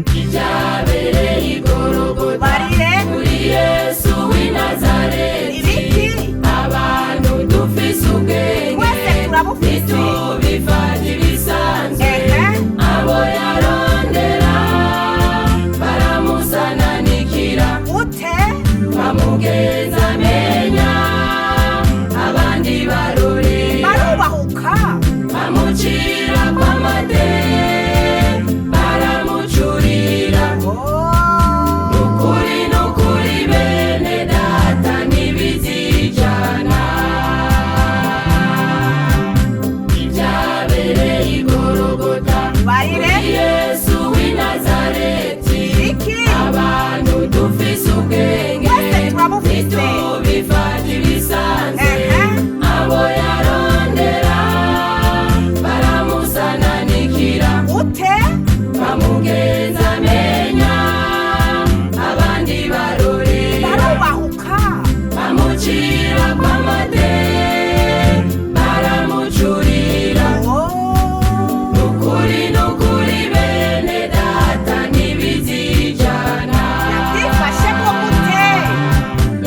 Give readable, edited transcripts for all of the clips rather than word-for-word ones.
Ibyabereye i Gologota Barire. kuri Yesu w'i Nazareti. Ibiki? Abantu dufise ubwenge, Twese turabufise. ntitubifata ibisanzwe. Ehe. Abo yarondera baramusananikira, Ute? bamugenza amenya, abandi barorera. Barubahuka. Bamucira kw'amate, baramucurira. Oh. Nukuri, nukuri, bene data, ntibizijana. Ibyabereye i Gologota Barire. kuri Yesu w'i Nazareti, Iki? abantu dufise ubwenge, Twese turabufise. ntitubifata ibisanzwe. Ehe. Abo yarondera baramusananikira, Ute? bamugenza amenya, abandi barorera. Barubahuka. Bamucira kw'amate, baramucurira. Oh. Nukuri, nukuri, bene data, ntibizijana. Yabyifashemo gute?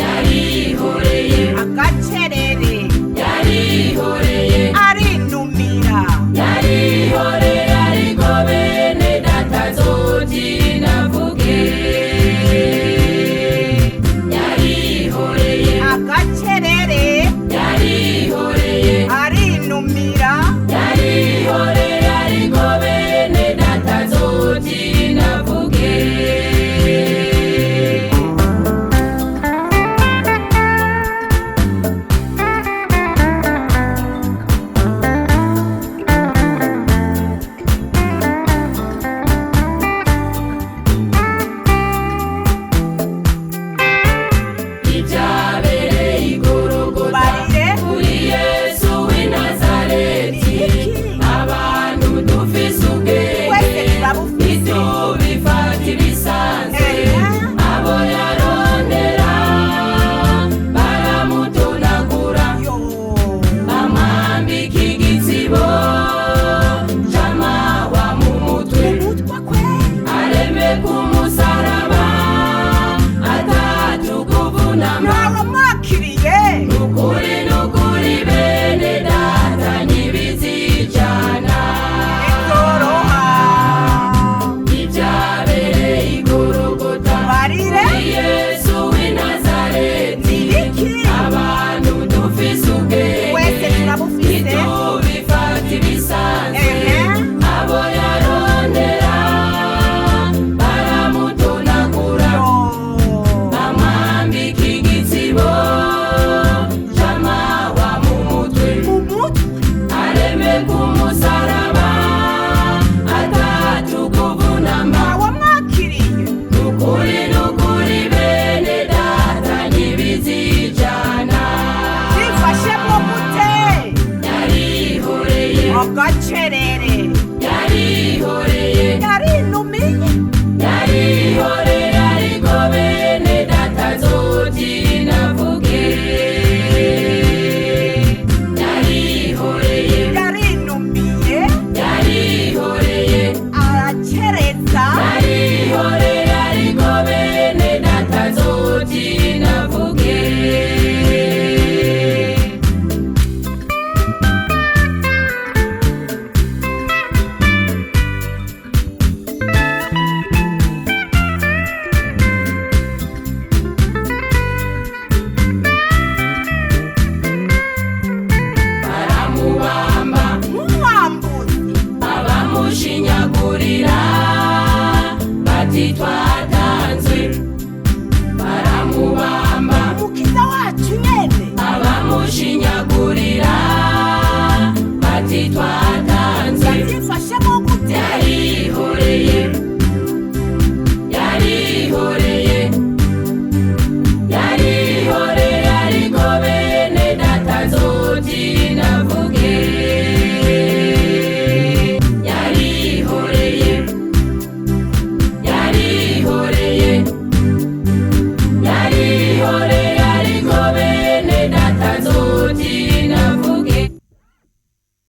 Yarihoreye. Agacerere. Yarihoreye. Arinumira. Yarihoreye, ariko bene data, nzotina mvuge. Yarihoreye. Agacerere. Yarihoreye. Arinumira. Yarihoreye, ariko bene data, nzotina mvuge. Ibyabereye i Gologota Barire. kuri Yesu w'i Nazareti, Ibiki? abantu dufise ubwenge, Twese turabufise. ntitubifata ibisanzwe. Ehe. Abo yarondera baramutonagura, Yo. bamwambika igitsibo c'amahwa mu mutwe, Umutwe kwe. areme ku musaraba atatukuvunama. Ntawe mwakiriye. Nukuri, nukuri, bene data, ntibizijana. Bitoroha. Ibyabereye i Gologota Barire. kuri Yesu w'i Nazareti, Ibiki? abantu dufise ubwenge, Twese turabufise. ntitubifata ibisanzwe. Ehe. Abo yarondera baramutonagura, Yo. bamwambika igitsibo c'amahwa mu mutwe, Mu mutwe. areme ku musaraba atatukuvunama. Ntawe mwakiriye. Nukuri, nukuri, bene data, ntibizijana. Byifashemo gute? Yarihoreye. Agacerere. Yarihoreye. Yarinumiye. Yarihoreye, ariko bene data, nzotina mvuge. Yarihoreye. Yarinumiye. Yarihoreye. Aracereza. Yarihoreye, ariko bene data, nzotina mvuge. Baramubamba Nk'umwambuzi. abamushinyagurira bati twa